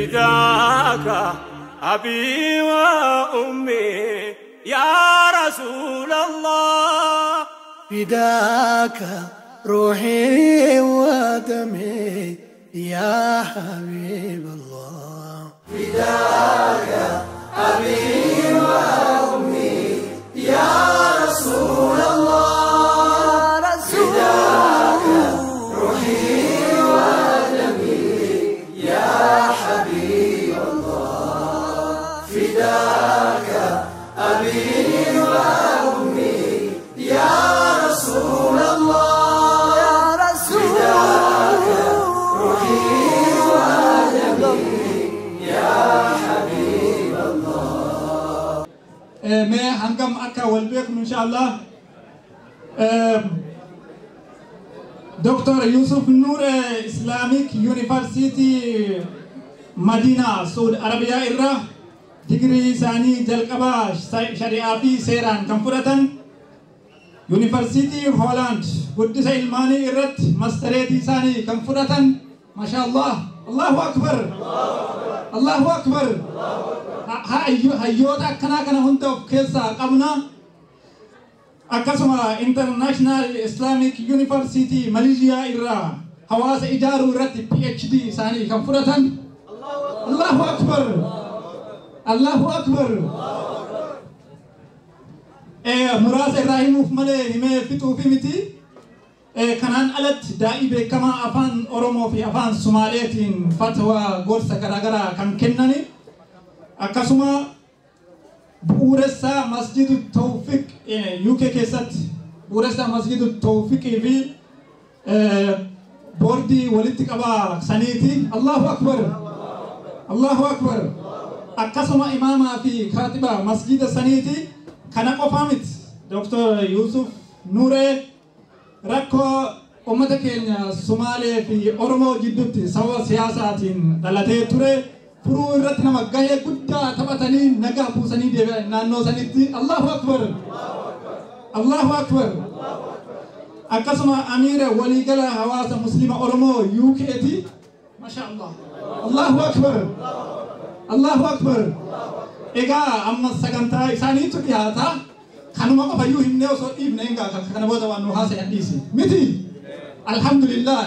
فداك أبي وأمي يا رسول الله فداك روحي ودمي يا حبيب الله فداك أبي وأمي يا رسول الله فداك روحي ودمي يا حبيب الله فداك أبي وأمي يا رسول الله يا رسول فداك روحي ودمي يا حبيب الله. Mee hangam akka wal beeknu inshallah. Dr. Yusuf Nur Islamic University Madina Saudi Arabia irraa digirii isaanii jalqabaa shari'aa fi seeraan kan fudhatan, University Holland guddisa ilmaanii irratti mastareetii isaanii kan fudhatan. Masha Allah, Allahu Akbar, Allahu Akbar. Hayyoota akkanaa kana hunda of keessaa qabna. Akkasuma International Islamic University Malaysia irraa hawaasa ijaaruu irratti PhD isaanii kan fudhatan. Allahu Akbar, Allahu Akbar. Muraasa irraa himuuf malee himee fixuufi miti. Kanaan alatti daa'ii beekamaa afaan Oromoo fi afaan Sumaaleetiin fatwa gorsa garaagaraa kan kennani. Akkasuma bu'uuressaa Masjidu Tawfiq UK keessatti bu'uuressaa Masjidu Tawfiqii fi boordii walitti qabaa saniiti. Allahu Akbar, Allahu Akbar. Akkasuma imaamaa fi kaatiba masjida saniiti. Kana qofaa miti. Dr. Yusuf Nuree rakkoo uummata keenya Sumaalee fi Oromoo jidduutti sababa siyaasaatiin dhalatee ture furuu irratti nama gahee guddaa taphatanii nagaa buusanii deebi'an naannoo sanitti. Allahu Akbar, Allahu Akbar. Akkasuma amiira waliigala hawaasa Muslima Oromoo UK'ti. Masha Allah, Allahu Akbar, Allahu Akbar. Egaa amma sagantaa isaaniitu dhiyaata. Kanuma qofayyuu himnee osoo dhiifne egaa kana booda waan nu haasayan dhiisi miti. Alhamdulillah,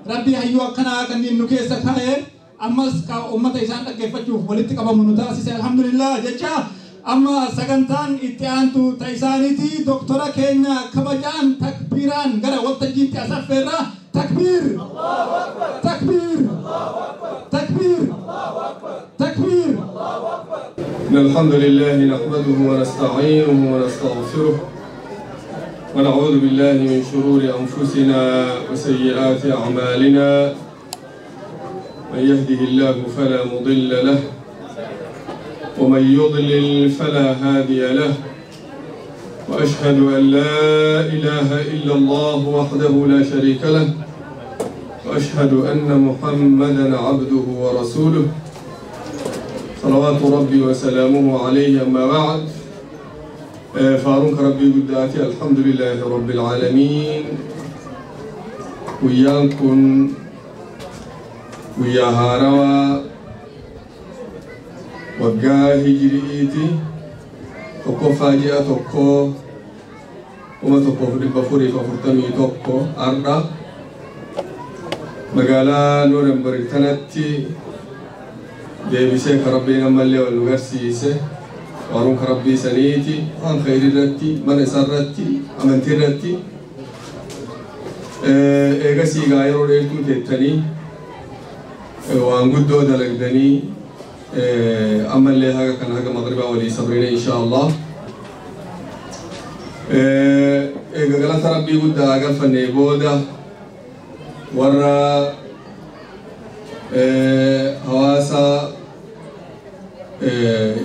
Rabbii hayyuu akkanaa kanneen nu keessa kaa'ee ammas ka uummata isaan dhaggeeffachuuf walitti qabamu nu taasise, alhamdulillah jecha amma sagantaan itti aantu ta isaaniiti. Doktora keenya kabajaan takbiiraan gara waltajjiitti as affeerra. Takbiir, takbiir, takbiir, takbiir. إن الحمد لله نحمده ونستعينه ونستغفره ونعوذ بالله من شرور أنفسنا وسيئات أعمالنا، من يهده الله فلا مضل له ومن يضلل فلا هادي له، وأشهد أن لا إله إلا الله وحده لا شريك له، وأشهد أن محمدا عبده ورسوله صلوات ربي وسلامه عليه. أما بعد، faaruun Rabbii guddaati. الحمد لله رب العالمين. Guyyaan kun guyyaa haarawaa waggaa hijiri'iiti, 1ffaa ji'a 1 1441 arda magaalaa Noorenberg tanatti deebisee ka Rabbiin ammallee wal nu garsiise. Faaruun ka Rabbii saniiti, waan khayrii irratti, mana isaa irratti, amantii irratti. Eegasii gaa yeroo dheertuu teettanii waan guddoo dalagdanii ammallee haga kan haga maghribaa walii sabrine insha Allah. Eega galata Rabbii guddaa galfannee booda warra hawaasa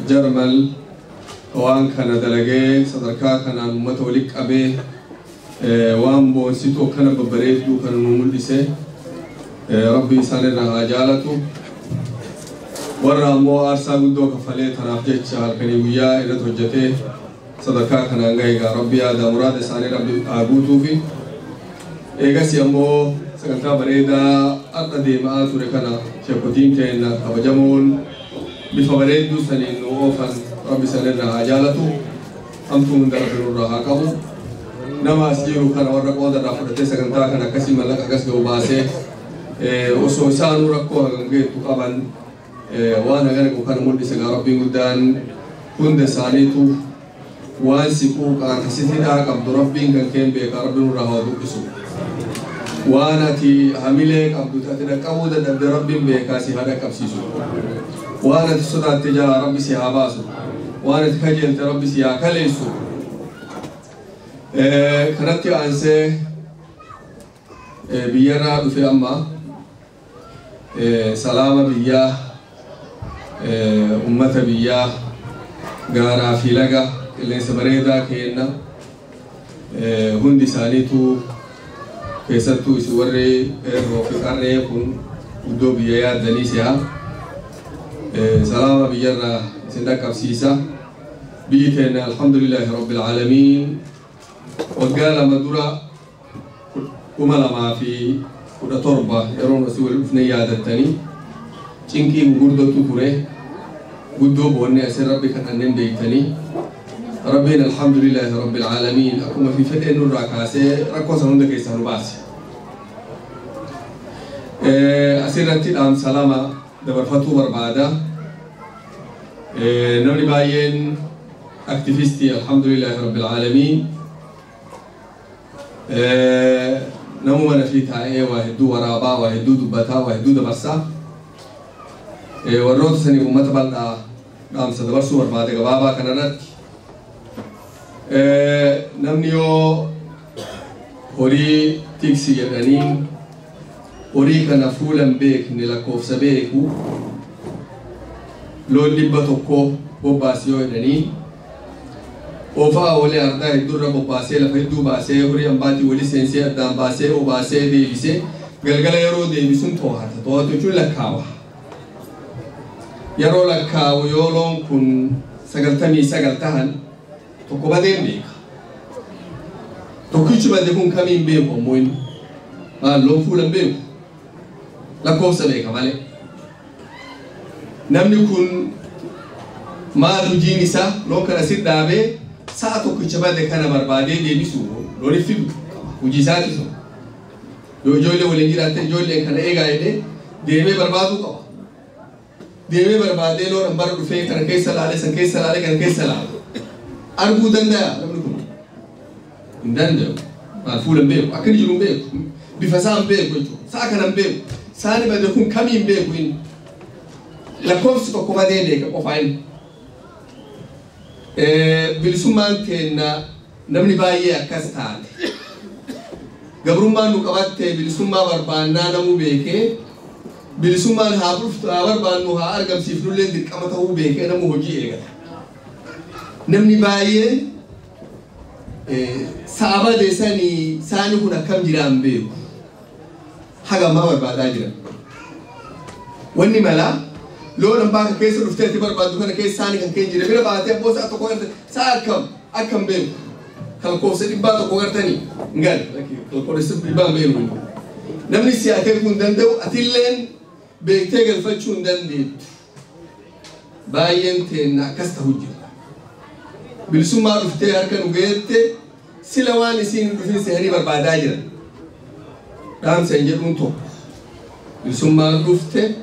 Jarmal waan kana dalagee sadarkaa kanaan uummata walitti qabee waan boonsituu akkana babbareedduu kana nu mul'ise, Rabbi isaan irraa haa jaalatu. Warra ammoo aarsaa guddoo kafalee tanaaf jecha halkanii guyyaa irratti hojjetee sadarkaa kanaan gahe egaa Rabbi yaada muraada isaanii Rabbi haa guutuufi. Eegas ammoo Sagantaa bareedaa har'a deemaa ture kana sheekotiin keenya kabajamoon bifa bareedduu saniin nu oofan rabbi sanirraa haa jaalatu hamtuu hunda rabbi nurraa haa qabu nama as jiru kana warra qooda irraa fudhatee sagantaa kana akkasii mallaqa akkas ga'u baasee osoo isaanuu rakkoo hagam geettu qaban waan hagana qabu kana mul'ise gaa rabbiin guddaan hunda isaaniitu waan si quuqaan kasitidhaa qabdu rabbiin kan keen beekaa rabbi nurraa haa duqqisu. Waan ati hamilee qabdu ati dhaqqabuu dadhabde rabbiin beekaa si haa dhaqqabsiisu. Waan ati sodaatte jalaa rabbi si haa baasu. Waan ati kajeelte rabbi si haa kaleessu. Kanatti aansee biyyarraa dhufe amma salaama biyyaa ummata biyyaa gaaraa fi laga qilleensa bareedaa kenna hundi isaaniitu keessattuu isin warri qeerroo fi qarree kun iddoo biyya yaaddanii si'a salaama biyyarraa isin dhaqqabsiisa. Biyyi keenya alhamdulillahi rabbil aalamiin waggaa lama dura 2017 yeroo nuti wal dhufne yaadattanii cinqii gurguddootu ture guddoo boonnee asin rabbi kadhanneen beektanii rabbiin alhamdulillahi rabbil aalamiin akkuma fi fedheen nurraa kaasee rakkoo san hunda keessaa nu baase. Asirratti dhaamsa lama dabarfatuu barbaada. Namni baay'een aktivistii alhamdulillahi rabbil aalamiin namuma nafii taa'ee waa hedduu waraabaa, waa hedduu dubbataa, waa hedduu dabarsaa. Warroota saniif uummata bal'aa dhaamsa dabarsuu barbaade gabaabaa kanarratti. Namni yoo horii tiksi jedhanii horii kana fuula hin beekne lakkoofsa beeku loon 100 bobbaase yoo jedhanii oofaa walii ardaa hedduurra bobbaasee lafa hedduu baasee horii hambaatii walii seensee addaan baasee obaasee deebisee galgala yeroo deebisuun to'ata. To'atu jechuun lakkaawa. Yeroo lakkaawu yoo loon kun 99 tahan tokko badeen beeka. Tokkichi bade kun kamiin beeku ammoo inni? Maal loon fuula hin beeku? Lakkoofsa beeka malee. Namni kun maal hojiin isaa loon kana si dhaabee sa'a tokkicha bade kana barbaadee deebisu looniif fidu hojii isaati sun. Yoo ijoollee waliin jiraatte ijoolleen kana eegaa jedhee deemee barbaaduu qaba. Deemee barbaadee loon hambara dhufee kana keessa laalee san keessa laalee kana keessa laale. Arguu danda'a namni kun? Hin danda'u. Maal fuula hin beeku. Akka inni jiru hin beeku. Bifa isaa hin beeku jechuudha. Sa'a kana hin beeku. Saani bade kun kamiin beeku inni? Lakkoofsi tokko badee beeka qofaa inni. Bilisummaan keenya namni baay'ee akkas taate. Gabrummaan nu qabatte bilisummaa barbaannaa namuu beekee bilisummaan haa dhuftu haa barbaannu haa argamsiifnullee dirqama ta'uu beekee namuu hojii eegata. Namni baay'een sa'a bade sanii saani kun akkam jiraan beeku. Haga ammaa barbaadaa jira. Wanni malaa loon hambaa kan keessa dhuftee ati barbaaddu kana keessa saani kan keenya jira bira baatee abboo sa'a tokko garte sa'a akkam beeku. Kalkoofsa 100 gartanii hin galle kalkoofsa 100 beeku. Namni si akeekuu hin danda'u atilleen beektee galfachuu hin dandeettu. Baay'een teenna akkas ta'u jira. Bilisummaa dhuftee harka nu geette sila waan isiin hin dhufin seerii barbaadaa jira. Dhaamsa hin jedhuun tokko. Bilisummaan dhufte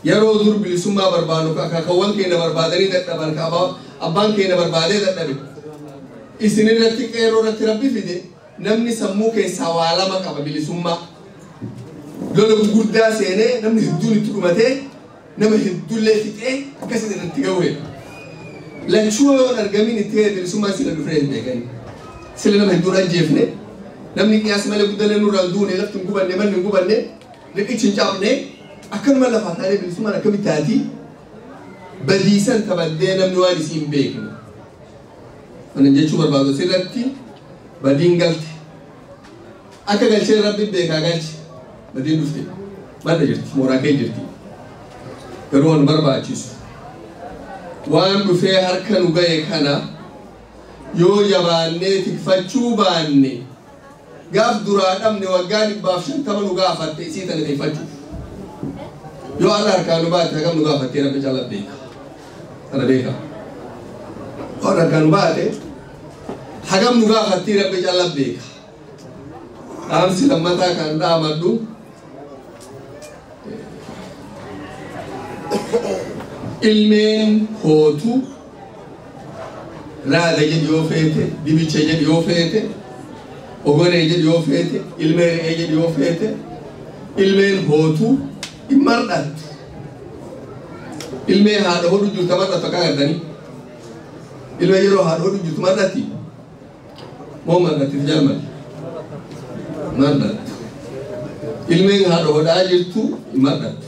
yeroo dur bilisummaa barbaadu akaakawwan keenya barbaadanii dadhaban abbaan keenya barbaadee dadhabe. Isin irratti qeerroo irratti rabbi fide namni sammuu keessaa waa lama qaba bilisummaa. Lola gurguddaa seenee namni hedduun itti dhumatee nama hedduullee fixee akkasitti irratti ga'uudha. Lachuu yoo hin argamin itti ga'e bilisummaa sila dhufnee hin beekani. Sila nama hedduun ajjeefne namni qiyaas malee guddallee nurraa hin duune lafti hin gubanne manni hin gubanne riqichi hin cabne akkanuma lafaa taanee bilisummaan akkamitti taati badiisan tabaddee namni waan isii hin beekne. Kana jechuu barbaadu asirratti badiin galte. Akka galchee rabbi beekaa galche badiin dhufte madda jirti mooraa kee jirti. Garuu waan barbaachisu waan dhufee harka nu ga'e kana yoo jabaannee tikfachuu baanne Gaaf duraa dhabne waggaa 150 nu gaafatte isii tana deeffachuuf. Yoo har'a harkaan nu baate hagam nu gaafattee Rabbi caalaa beeka. Sana beeka. Yoo har'a harkaan nu baate hagam nu gaafattee Rabbi caalaa beeka. Dhaamsi lammataa kan dhaamadhu ilmeen hootu raada jedhi yoo feete, dibicha jedhi yoo feete, ogoree jedhi yoo feete, ilmee re'ee jedhi yoo feete, ilmeen hootu hin mar'attu. Ilmee haadha hodhu jirtu mar'attu akka agartanii. Ilmee yeroo haadha hodhu jirtu mar'atti. Moo mar'atti jaalmali? Mar'attu. Ilmeen haadha hodhaa jirtu hin mar'attu.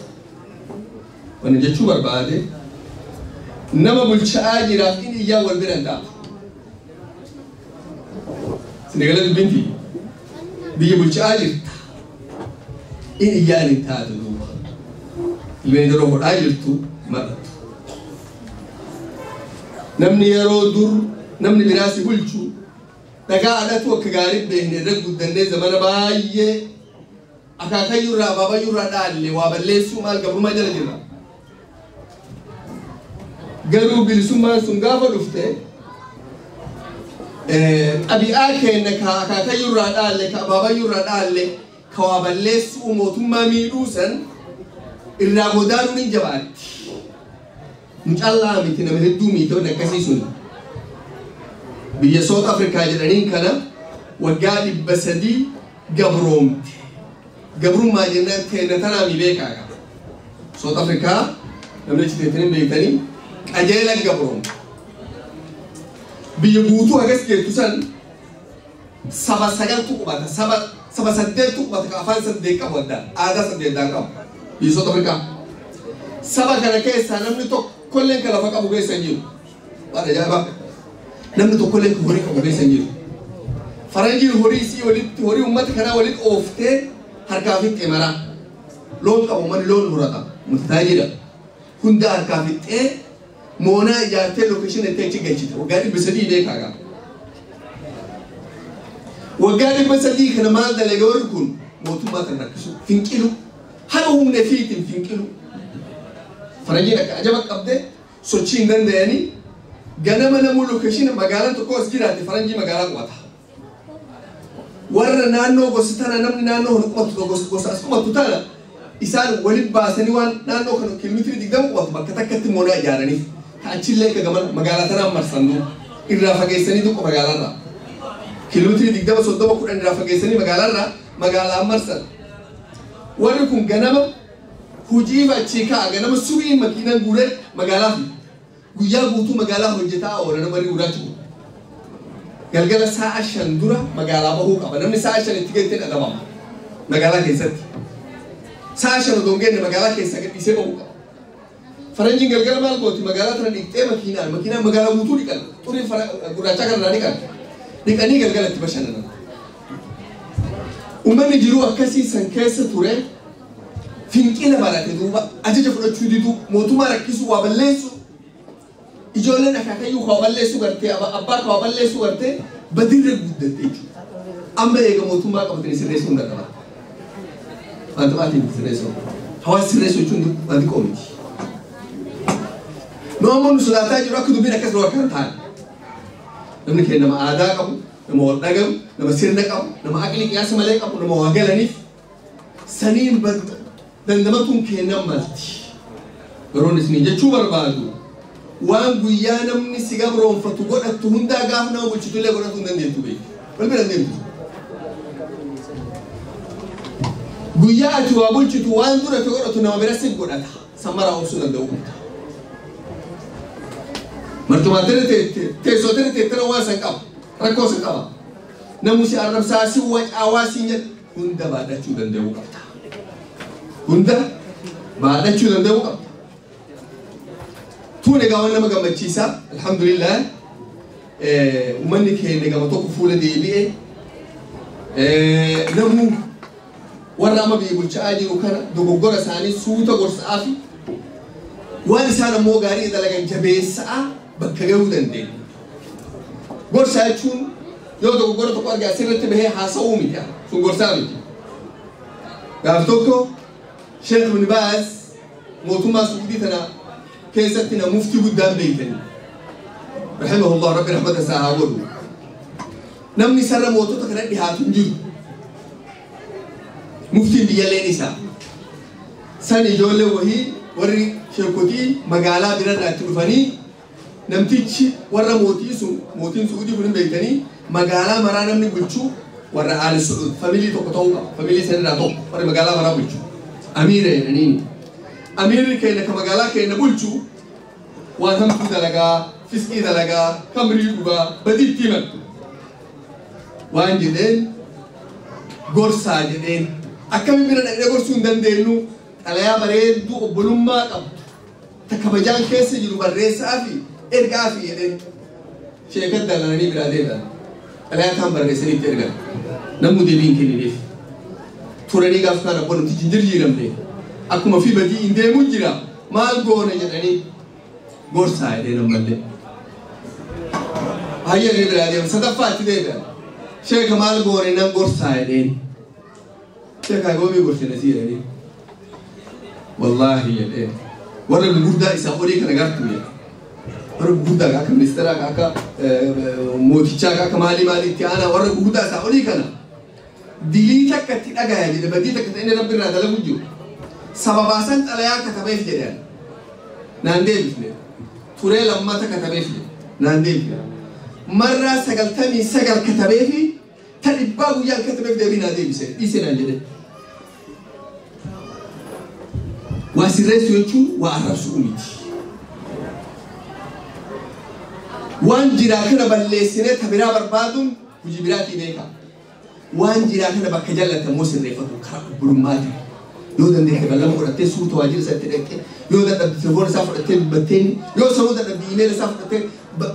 Wanni jechuu barbaade nama bulchaa jiraaf inni iyyaa wal bira hin taatu. Sinigala dubbinti biyya bulchaa jirta inni iyyaan hin taatu duuba. Ilmeen yeroo hodhaa jirtu mar'attu. Namni yeroo dur namni biraa si bulchu dhagaa alatu akka gaarii beekne irra guddannee zamana baay'ee akaakayyurraa abaabayyurraa dhaalle waa balleessuu maal gabrummaa jala jirra. Garuu bilisummaan sun gaafa dhufte xabi'aa keenya ka akaakayyurraa dhaalle ka abaabayyurraa dhaalle ka waa balleessuu mootummaa miidhuu san irraa godaanuun hin jabaatti. Mucallaa miti nama hedduu miitoonni akkasii sun biyya South Africa jedhaniin kana waggaa 300 gabroomte. Gabrummaa jennaan teenya tanaa mi beekaa qaba. South Africa namni achi teettanii beektanii qajeelan gabroomte. Biyya guutuu hagas geettu san saba 9tu qubata, saba 8tu qubata ka afaan 8 qabu addaan, aadaa 8 addaan qabu. Biyya South Africa. Saba kana keessaa namni tokkolleen kan lafa qabu keessa hin jiru. Waan ajaa'ibaa. Namni tokkolleen kan horii qabu keessa hin jiru. Faranjiin horii isii walitti, horii uummata kanaa walitti ooftee harkaa fixxee maraa. Loon qabu manni loon horata. Murtaa'ee jira. Hunda harkaa fixxee moonaa ijaartee lookeshinii itti achi galchite. Waggaa 300 beekaa qaba. Waggaa 300 kana maal dalaga warri kun mootummaa kan rakkisu finqilu. Haga humna fiitiin finqilu. Faranjiin akka ajaba qabdee sochii hin danda'anii ganama namuu lookeshinii magaalaan tokko as jiraate faranjii magaalaa qubata. Warra naannoo gosa tana namni naannoo kana qubatu gosa as qubatu tana isaan waliin baasanii waan naannoo kana kiiloomeetirii 20 qubatu bakka takkatti moonaa ijaaraniif ka achillee ka gamana magaalaa tanaan marsannu irraa fageessanii tokko magaalaarraa kiiloomeetirii 20 30 10 irraa fageessanii magaalaarraa magaalaan marsan. Warri kun ganama hojiif achii ka'a ganama subii makiinaan guuree magaalaa fi guyyaa guutuu magaalaa hojjetaa oola nama warri gurraachi kun. Galgala sa'a 5 dura magaalaa bahuu qaba. Namni sa'a 5 itti geessee dhadhabama magaalaa keessatti. Sa'a 5 odoo hin geenne magaalaa keessaa gadhiisee bahuu qaba. Faranjiin galgala maal gooti magaalaa tana dhiqxee makiinaan magaalaa guutuu dhiqan. Xurii gurraachaa kanarraa dhiqan. Dhiqanii galgala itti bashannanan. Uummanni jiruu akkasii san keessa ture finqila barate duuba ajaja fudhachuu diduu mootummaa rakkisuu waa balleessuu ijoolleen akaakayyuu waa balleessuu gartee abbaa waa balleessuu gartee badirra guddatte jechuudha. Amma eega mootummaa qabatanii sirreessuu hin danda'amu. Wanta maatiin sirreessuu. Hawaasa sirreessuu jechuun wanti qoo miti. Nu ammoo nu sodaataa jiru akka dubbiin akkas nu akka taane. Namni keenya nama aadaa qabu, nama wal dhagahu, nama sirna qabu, nama aqlii qiyaasa malee qabu, nama waa galaniif saniin dandamatuun kennan malti. Yeroon isin jechuu barbaadu waan guyyaa namni si gabroonfatu godhattu hundaa gaafa nama bulchitu illee godhatu hin dandeettu beeku. Wal bira hin deemtu. Guyyaa ati waa bulchitu waan dura ati godhatu nama bira si godhata. Sammaraa obsuu danda'u qabda. Martumaa teessoo tere teettana waan san qaba. Rakkoo san qaba. Namni si arrabsaa si wacaawaa si nyaata hunda baadhachuu danda'uu qabda. Hunda baadhachuu danda'uu qabda. Tuun egaa waan nama gammachiisa. Alhamdulillah. Uummanni keenya gama tokko fuula deebi'ee namuu warra amma biyya bulchaa jiru kana dogoggora isaanii suuta gorsaa fi waan isaan ammoo gaarii dalagan jabeessaa bakka gahuu dandeenya. Gorsa jechuun Yoo dogoggora tokko arge asirratti bahee haasa'uu miti sun gorsaa miti. Gaaf tokko Sheekh Ibn Baaz mootummaa Suudii tana keessatti na muftii guddaan beeytanii. Rahimahullah Rabbi rahmata isaa haa godhu. Namni sarara mootota kana dhihaatu hin jiru. Muftiin biyyalleen isaa. San ijoollee wahii warri sheekotii magaalaa birarraa itti dhufanii namtichi warra mootii sun mootiin Suudii kun hin beektanii magaalaa maraa namni bulchuu warra aali Suud familii tokko ta'uu qaba familii sanirraa tokko warri magaalaa maraa bulchu amiira jedhaniin amiirri keenya ka magaalaa keenya bulchu waan hamtuu dalagaa fiskii dalagaa kamrii dhugaa badiitti himattu waan jedheen gorsaa jedheen akkamiin bira dhaqnee gorsuu hin dandeenyu xalayaa bareedduu obbolummaa qabdu ta kabajaan keessa jiru barreessaa fi ergaa fi jedheen sheekat dalananii biraa deebi'an xalayaa kaan barreessanii itti ergan namni deebii hin kenniniif turanii gaaf kaan abboon namtichi hin jirjiiramne akkuma fi badii hin deemu jira maal goone jedhanii gorsaa jedheen ammallee hayyanii biraa deeman sadaffaa itti deebi'an sheeka maal goone nan gorsaa jedheen sheeka goomii gorsine si jedhanii wallaahi jedheen warra gurguddaa isaa olii kana gartuu jedhe warra gurguddaa akka ministeeraa akka mootichaa akka maalii maalii itti aanaa warra gurguddaa isaa olii kana dilii takka itti dhagaya jedhe badii takka ta'e inni rabbi irraa dalagu jiru sababaa san xalayaa katabeef jedhan naan deebifne turee lammata katabeef jedhe naan deebifne marraa 99 katabeefi ta 100 guyyaan katabeef deebii naa deebise dhiise naan jedhe waa sirreessuu jechuun waa arrabsuu miti. Waan jiraa kana balleessinee ta biraa barbaaduun hojii biraatii beeka. Waan jiraa kana bakka jaallatamu sirreeffatu karaa obbolummaatiin. Yoo dandeette ballama godhattee suuta waajjira isaa itti dhaqxee yoo dadhabde telefoona isaa fudhattee dubbatteen yoo sanuu dadhabde iimeela isaa fudhattee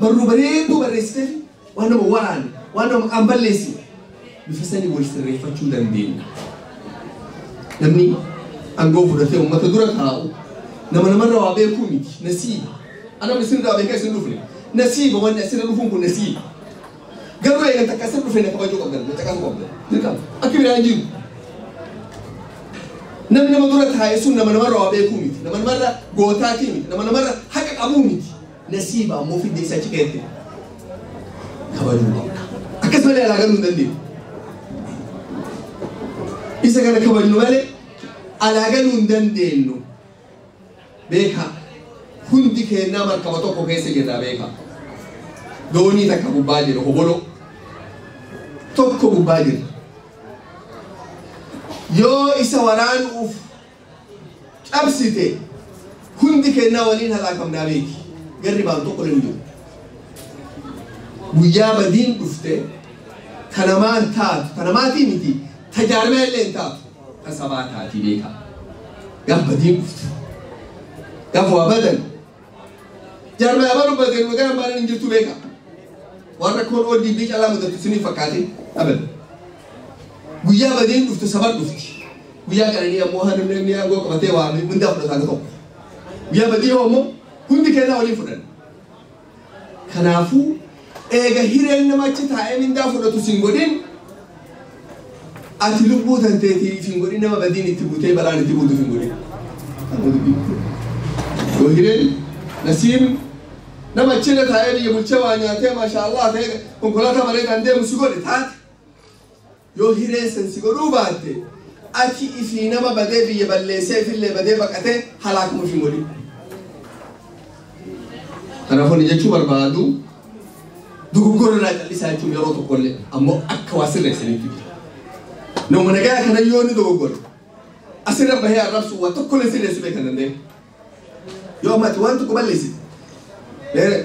barruu bareedduu barreessitee waan nama waraane waan nama maqaan balleessine bifa sanii wal sirreeffachuu dandeenya. Namni aangoo fudhatee uummata dura taa'u nama namarra waa beekuu miti nasiiba. Anam isinirraa beekaa isin dhufne nasiiba wanni asirra dhufuun kun nasiiba. Garuu eegan takka asirra dhufe na kabajuu qabdan na caqasuu qabdan dirqama akki biraa hin jiru. Namni nama dura taa'e sun nama namarra waa beekuu miti nama namarra gootaatii miti nama namarra haqa qabuu miti nasiiba ammoo fidde isa achi keette kabajuu qabna. Akkasumallee alaa galuu hin dandeenyu. Isa kana kabajnu malee alaa galuu hin dandeenyu. Beekaa hundi keenyaa markaba tokko keessa jirra beekaa. Doonii takka gubbaa jira hoboloo tokko gubbaa jira. Yoo isa waraanuuf cabsite hundi keenyaa waliin halaakamnaa beeki. Garri baanu tokko hin jiru. Guyyaa badiin dhufte ta namaan taatu ta namaatii miti ta jaarmaa illee hin taatu ta sabaa taatii beekaa. Gaaf badiin dhufte gaaf waa badan jaarmaa abaluu badan magaalaan baanaan hin jirtu beekaa. Waan rakkoon ODP caalaa mudatu isiniif fakkaate abadan. Guyyaa badiin dhuftu saban dhufti. Guyyaa qananii ammoo namni inni aangoo qabatee waa hundaa fudhata akka tokko. Guyyaa badii hoo ammoo hundi keenyaa waliin fudhanna. Kanaafuu eega hireen nama achi taa'ee mindaa fudhatu sin godhin ati lubbuu tanteetiif hin godhin nama badiin itti buutee balaan itti buutuuf hin godhin. Yoo hireen nasiibni nama achirra taa'ee biyya bulchee waa nyaatee maashaallah ta'ee konkolaataa bareedaan deemu si godhe taate. Yoo hireen san si godhuu baatte ati ifii nama badee biyya balleessee ifillee badee baqatee halaakamuuf hin godhin. Kanaafuu inni jechuu barbaadu dogoggora irraa callisaa jechuun yeroo tokkollee ammoo akka waa sirreessanitti jira. Nama nagaa kana yoo inni dogoggore asirra bahee arrabsu waa tokkollee sirreessuu beekan dandeenye. Yoo amma ati waan tokko balleessite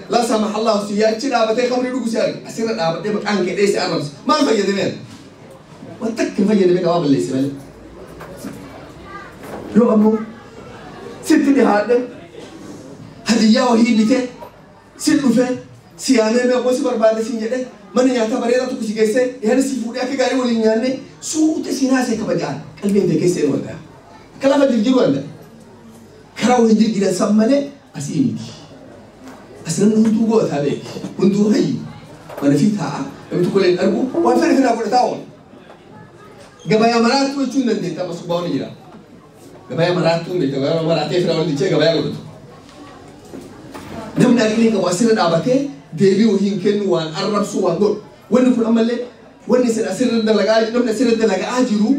laa samaha Allahu si achi dhaabatee khamrii dhugu si arge asirra dhaabatee maqaan kee dheesse arrabse maal fayyadamee waan takka hin fayyadamee qabaa balleesse malee. Yoo ammoo sitti dhihaadhe hadiyyaa wahii bitee si dhufee si yaamee mee abboo si barbaade siin jedhee mana nyaataa bareedaa tokko si geessee dhiyaana si fuudhee akka gaarii waliin nyaannee suuta si naasee kabajaan qalbiin kee keessa seenuu danda'a. Akka lafa jirjiiruu danda'a. Karaa waliin jirjiiran san malee asii miti. As namni hunduu gootaa beeki. Hunduu hayyu. Mana fi taa'a. Namni tokko illee hin argu waan fedhe fedhaa godhataa oola. Gabayaa maraattuu jechuun dandeetta amma subbaa wani jira. Gabayaa maraattuu beekta gabayaa maraatee fira walitti jechee gabayaa godhatu. Namni aqliin qabu asirra dhaabatee deebii wahii hin kennu waan arrabsu waan godhu. Wanni kun ammallee wanni isin asirra dalagaa namni asirra dalagaa jiru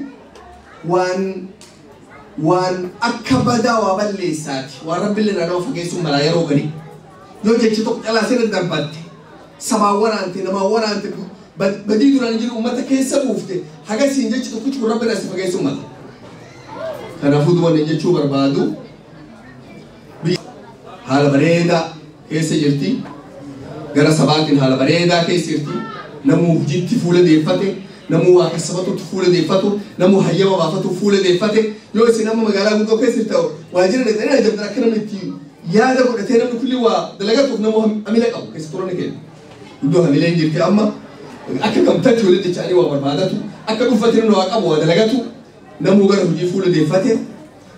waan akka badaa waa balleessaati. Waan rabbi illee nama fageessuun malaa yeroo gadi. Yoo jechi tokko calaa asirra darbatte sabaa waraante namaa waraante badii duraan jiru uummata keessa buufte hagasiin jechi tokkichi kun rabbi irraa si fageessuun mala. Kanaafuu duwwan jechuu barbaadu haala bareedaa keessa jirti. Gara sabaatiin haala bareedaa keessa jirti. Namuu hojiitti fuula deeffate, namuu waa kasabatutti fuula deeffatu, namuu hayyama baafatu fuula deeffate. Yoo isin amma magaalaa guddoo keessa jirta waajjira dhaqxanii ajabdan akka namni itti yaada godhatee namni kulli waa dalagatuuf namuu hamila qabu keessa turan kenna. Guddoo hamileen jirti amma akka gamtaatti walitti jechanii waa barbaadatu, akka dhuunfatti namni waa qabu waa dalagatu, namuu gara hojii fuula deeffate,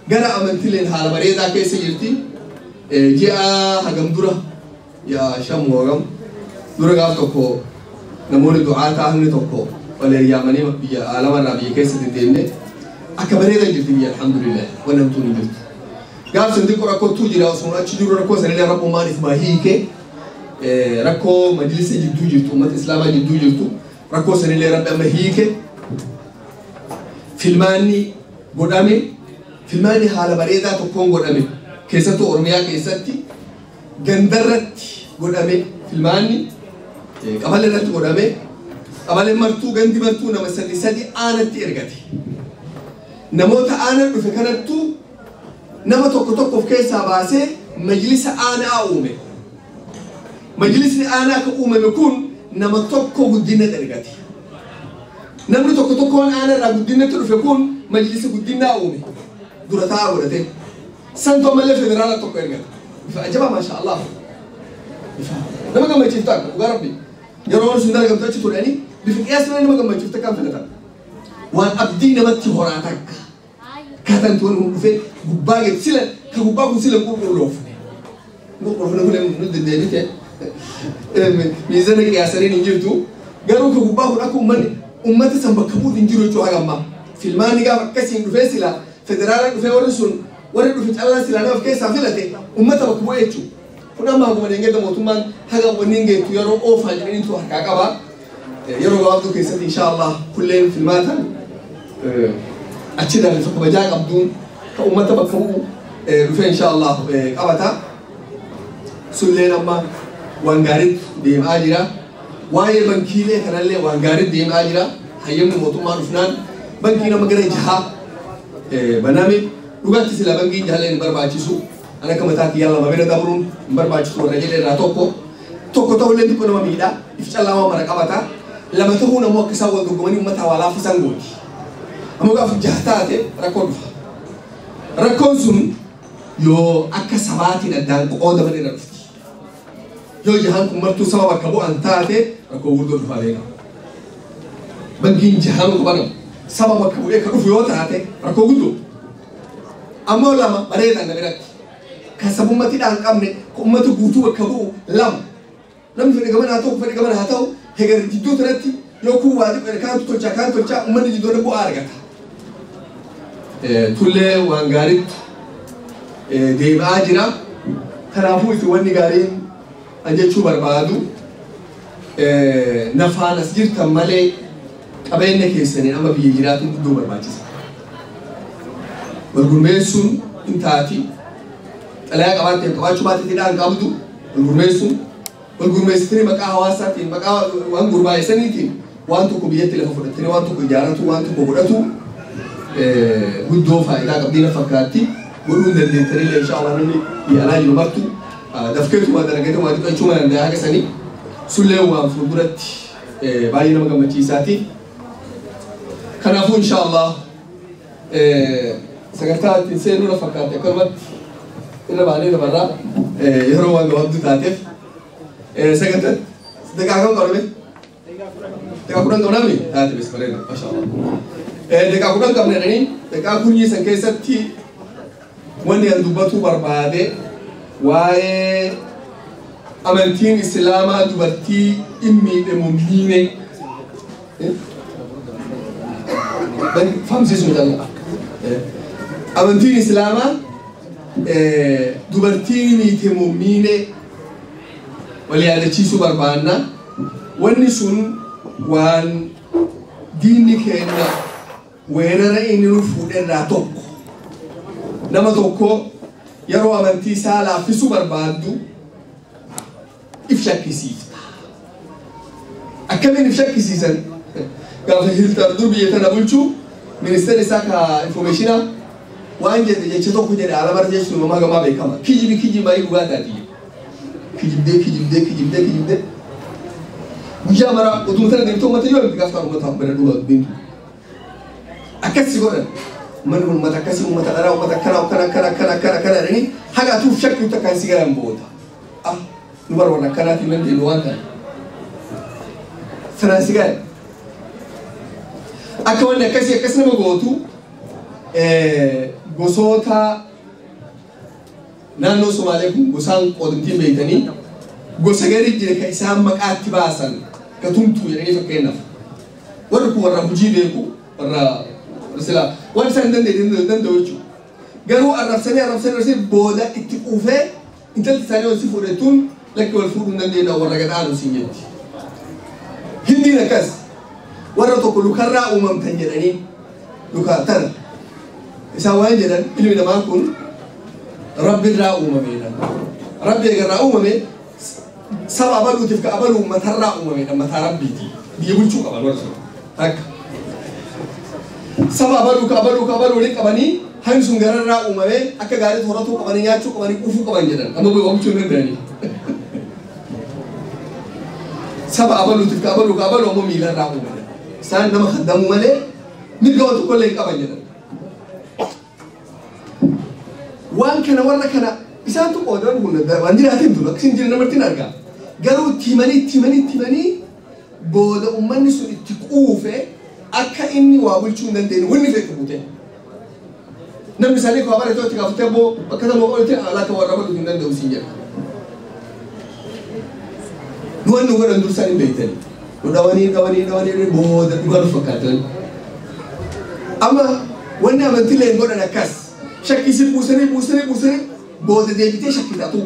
gara amantiileen haala bareedaa keessa jirti. Ji'a hagam dura yaa shamu hagam dura gaaf tokko namoonni du'aa ta'an tokko wal yaamanii biyya alamarraa biyya keessa deddeemne akka bareedaa jirti biyya alhamdulillah waan hamtuun hin jirtu. Gaaf sun xiqqoo rakkootu jira osoo achi jiru rakkoo sanillee rakkoo maaliif maa hiike rakkoo majlisa jidduu jirtu uummata islaamaa jidduu jirtu rakkoo sanillee rabbi amma hiike filmaanni godhame filmaanni haala bareedaa tokkoon godhame keessattuu Oromiyaa keessatti gandarratti godhame filmaanni qabalee irratti godhame qabalee martuu gandi martuu nama sadi sadi aanatti ergate. Namoota aanaa dhufe kanattuu nama tokko tokko of keessaa baasee majlisa aanaa uume. Majlisni aanaa kan uumame kun nama tokko guddinatti ergate. Namni tokko tokkoon aanaa irraa guddinatti dhufe kun majlisa guddinaa uume. Dura taa'aa godhate. Santoo malee federaala tokko ergate. Bifa ajabaa maasha Allah. Bifa nama gammachiiftu akka dhugaa rabbi. Yeroo sun dalagamtu achi turanii bifa qiyaas malee nama gammachiiftu akka filatan. Waan abdii namatti horaa takka. Akkaataan itti wanni kun dhufee gubbaa geessu sila ka gubbaa kun sila qulqulloofne. Qulqulloofne kun nu deddeebite. Miizana qiyaasaniin hin jirtu. Garuu ka gubbaa kun akka uummanni uummata san bakka buutu hin jiru jechuudha haga ammaa. Filmaanni gaafa akkasiin dhufee sila federaalaan dhufee warri sun warri dhufe callaan silaa nama of keessaa filate uummata bakka bu'ee jechuudha. Kun amma haguma deengedda mootummaan haga wanni hin geettu yeroo oofaa jedhaniitu harkaa qaba. Yeroo gabaabduu keessatti insha Allah kulleen filmaatan achi bifa kabajaa qabduun ka uummata bakka bu'u dhufee insha Allah qabata. Sulleen amma waan gaariitti deemaa jira. Waa'ee bankiilee kanallee waan gaariitti deemaa jira. Hayyamni mootummaa dhufnaan bankiin amma gara jahaa baname dhugaatti sila bankiin jahallee hin barbaachisu. Ani akka mataa kiyyaa lama bira dabruun hin barbaachisu warra jedhe irraa tokko. Tokko ta'ullee xiqqoo nama miidha. If callaa waan mara qabata. Lama ta'uun ammoo akka isaan wal dorgomanii uummata waa laaffisan gooti. Ammoo gaafa jaha taate rakkoo dhufa. Rakkoon sun yoo akka sabaatiin addaan qoodaman irra dhufti. Yoo jahaan kun martuu saba bakka bu'an taate rakkoo gurguddoo dhufaa beekama. Bankiin jahaan kun banamu saba bakka bu'ee kan dhufu yoo taate rakkoo guddoo. Ammoo lama bareedaa na biratti. Kan sabummatiidhaan qabne kan uummata guutuu bakka bu'u lama. Namni fedhe gaman haa ta'u fedhe gaman haa ta'u hegar jidduu kanatti yoo kun waa xiqqoo kaan tolchaa kaan tolchaa uummanni jidduu bu'aa argata. Tullee waan gaariitti deemaa jira. Kanaafuu itti wanni gaariin an jechuu barbaadu nafaan as jirtan malee qabeenya keessaniin amma biyya jiraatuun guddoo barbaachisa. Walgurmeessuun hin taati. Xalayaa qabaattee qabaachuu baatteetidhaan qabdu walgurmeessuun walgurmeessitanii maqaa hawaasaatiin maqaa waan gurmaa'essaniitiin waan tokko biyyatti lafa fudhattanii waan tokko ijaarratu waan tokko godhatu guddoo faayidaa qabdii na fakkaatti. Godhuu hin dandeettanillee insha Allah namni biyya alaa jiru martu dafkeetuma dalagatee waa xiqqachuu mana danda'a haga sanii sullee waan fuulduratti baay'ee nama gammachiisaati. Kanaafuu insha Allah sagantaa ittiin seenuu na fakkaate akkanumatti irra baanee dabarraa yeroo waan gabaabduu taateef sagantaa daqiiqaa kam qabname? Daqiiqaa 10 qabname? Taate bes bareeda masha Allah. Daqiiqaa 10 qabne jedhanii daqiiqaa kunyii san keessatti wanni an dubbatuu barbaade waa'ee amantiin islaamaa dubartii hin miidhamu miine Famsiisuu jalla. Amantiin Islaamaa dubartiin miite mummiine wal yaadachiisuu barbaanna. Wanni sun waan diinni keenya weerara inni nu fuudherraa tokko. Nama tokko yeroo amantii isaa laaffisuu barbaaddu if shakkisiifta. Akkamiin if shakkisiisan? Gaafa Hitler dur biyya tana bulchu ministeerri isaa ka infoormeeshinaa waan jedhe jecha tokko jedhe alamarra jechuun uumamaa gamaa beekama. Kijibi kijibi baay'ee dhugaa taati. Kijibdee kijibdee kijibdee kijibdee. Guyyaa mara utuma tana deemtee uummata yoo himte gaafa uummata bara dhugaa dubbiin. Akkasii godhan. Manni kun uummata akkasii uummata dharaa uummata akkana akkana akkana akkana akkana akkana jedhanii haga atuuf shakkiitu akkaan si galan booda. Ah nu bara warra akkanaatiin nan deemu waan kana. Sanaan si galan. Akka wanni akkasii akkas nama gootu gosoota naannoo Somaalee kun gosaan qoodamtiin beektanii gosa gadi jira kan isaan maqaatti baasan ka tumtuu jedhanii fakkeenyaaf. Warri kun warra hojii beeku warra silaa waan isaan hin danda'u jechuudha. Garuu arrabsanii arrabsanii arrabsanii booda itti quufee intalli isaanii wal si fuudhetuun lakki wal fuudhuu hin dandeenyu warra gadhaanu siin jetti. Hindiin akkas warra tokko lukarraa uumamtan jedhanii luka tana isaan waan jedhan ilmi namaa kun rabbirraa uumameedha. Rabbi eegarraa uumame saba abaluutiif ka abaluu matarraa uumameedha mataa rabbiiti biyya bulchuu qaban warra sun takka. Saba abaluu ka abaluu ka abaluu waliin qabanii hangi sun gararraa uumame akka gaarii horatuu qabanii nyaachuu qabanii quufuu qaban jedhan amma bulchuu hin danda'anii. Saba abaluutiif ka abaluu ka abaluu ammoo miilarraa uumame. Isaan nama haddamuu malee mirga waan tokkollee hin qaban jedhan. Waan kana warra kana isaantu qoodan kun waan jiraatiin dura akkasiin jiru namatti hin argaa. Garuu itti himanii itti himanii itti himanii booda uummanni sun itti quufe akka inni waa bulchuu hin dandeenye wanni fedhu buute. Namni isaanii koo bara itti gaafatee boo bakka nama oolte alaa kan warra baluu hin danda'u siin jedha. Nu wanni godhan dursaan hin beektani. Nu dhawanii dhawanii dhawanii booda dhugaa nu fakkaatan. Amma wanni amantiilee hin godhan akkas. Shakkisi buusanii buusanii buusanii booda deebitee shakkitatu.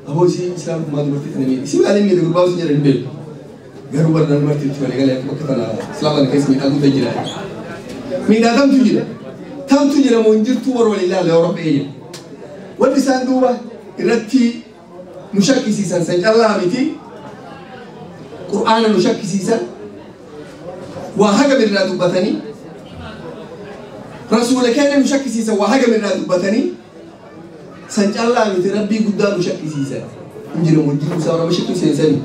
Aboo isii islaam kumaa dubartii tana miidhe. Isii maaliin miidhe gurbaa isin jedhan hin beeku. Garuu barnaan dubartii itti walii galee akka bakka tana islaama kana keessa miidhaa guddaa jira. Miidhaa tamtu jira. Tamtu jira moo hin jirtu warra walii ilaala yoo rabbi eeyya. Wanni isaan duuba irratti nu shakkisiisan san callaa miti. Qur'aana nu shakkisiisan. Waa haga birraa dubbatanii. Rasuula keenya nu shakkisiisan waa haga birraa dubbatanii. San callaa miti rabbii guddaa nu shakkisiisan. Hin jiru moo jiru isaa warra shakkisiisanii.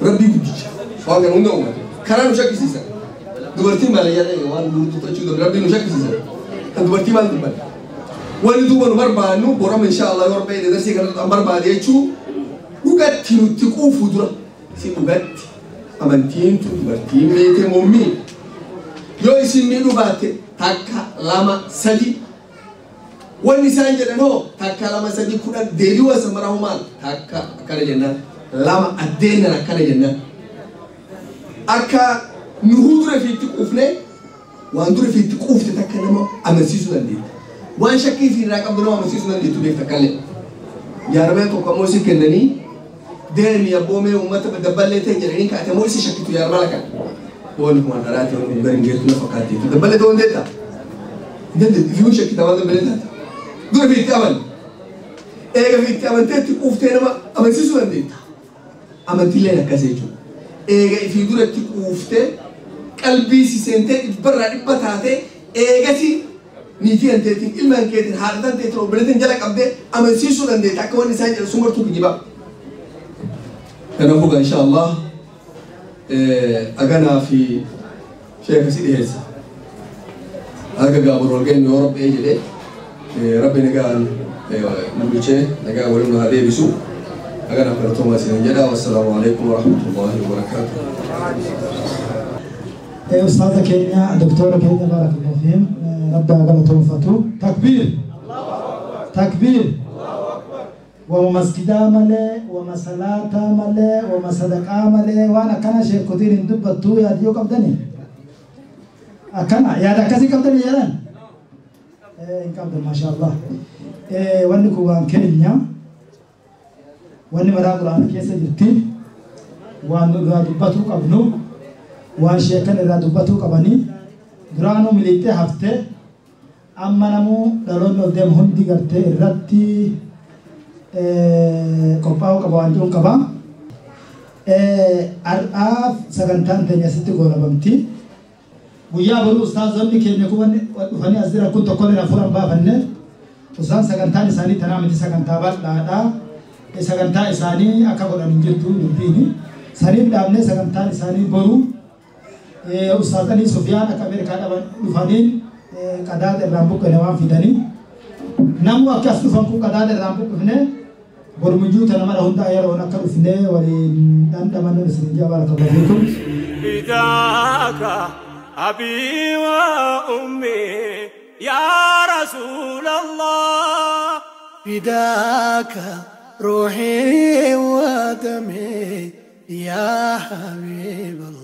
Rabbii guddicha waan kana hunda uumate karaa nu shakkisiisan. Dubartiin maal jedhee waan dubartii tolchuu rabbii nu shakkisiisan. Kan dubartii maal dubbanna? Wanni duuba nu barbaannu borama insha Allah yoo rabbi darsii kana an barbaade jechuu dhugatti nutti quufu dura si dhugatti amantiin tun dubartiin meete mommii yoo isin miidhuu baatte takka lama sadi wanni isaan jedhan hoo takka lama sadi kudhan deebii wasa mara maal takka akkana jennaan lama addeennan akkana jennaan akka nuhuu dura fi itti quufne waan dura fi itti quufte takka nama amansiisuu dandeetta. Waan shakkii fi irraa qabdu nama amansiisuu dandeettu beekta kallee. Jaarmee tokko ammoo isin kennanii deemi abboomee uummata dabballee ta'e jedhanii kaate ammoo isin shakkitu jaarmaa lakan. Wanni kun waan dharaati wanni kun gari hin geettu na fakkaatti. Dabballee ta'uu hin deetta. Hin dandeettu ifiiwwan shakkita waan dabballee taate. Dura fi itti amanne. Eega fi itti amantee itti quuftee nama amansiisuu dandeetta. Amantiileen akkas jechuudha. Eega ifii dura itti quuftee qalbii si seentee dhibbarraa dhibba taatee eegasi niitii hanteetiin ilma hankeetiin haadha hanteetiin obboleettiin jala qabdee amansiisuu dandeetta akka wanni isaan jedhan sun martuu kijibaa. Kanaafuu insha Allah aganaa fi sheeka si dhiyeessa. Akka gaabur wal geenyu yoo rabbi jedhee rabbi nagaan nu bulchee nagaan waliin nu haa deebisu. Aganaaf galatoomaa isiniin jedha. Wassalaamu alaikum warahmatullahi wabarakaatuh. أستاذ كينيا دكتور كينيا بارك الله فيهم ربي أقل توفته. تكبير تكبير. Wama masjidaa malee, wama salaataa malee, wama sadaqaa malee waan akkana sheekotiin hin dubbattuu yaadiyoo qabdani. Akkana yaada akkasii qabdani jedhan. Hin qabdan, maashaallah. Wanni kun waan keenya, wanni maraa Quraana keessa jirti, waan nu irraa dubbatuu qabnu, waan sheekan irraa dubbatuu qabanii duraanuu miliixxee haftee amma namuu dhaloonni ol deemu hundi gartee irratti qophaa'uu qaba waan jedhuun qaba. Har'aaf sagantaan teenya asitti goolabamti. Guyyaa boruu ustaazonni keenya kun dhufanii as jira kun tokkollee hafuura hin baafanne. Ustaan sagantaan isaanii tanaa miti, sagantaa bal'aadha. Sagantaa isaanii akka godhan hin jirtu dubbiini. Saniif dhaabnee sagantaan isaanii boruu ustaazanii Sufiyaan akka Ameerikaa dhufaniin qadaada irraan buqqine waan fidanii. Namni akka as dhufan kun qadaada irraan buqqifne bormujuu tana mara hundaa yeroon akka dhufnee waliin dhandhamannu isin ijaa baarakallahu fiikum. فداك أبي وأمي يا رسول الله. فداك روحي ودمي يا حبيب الله.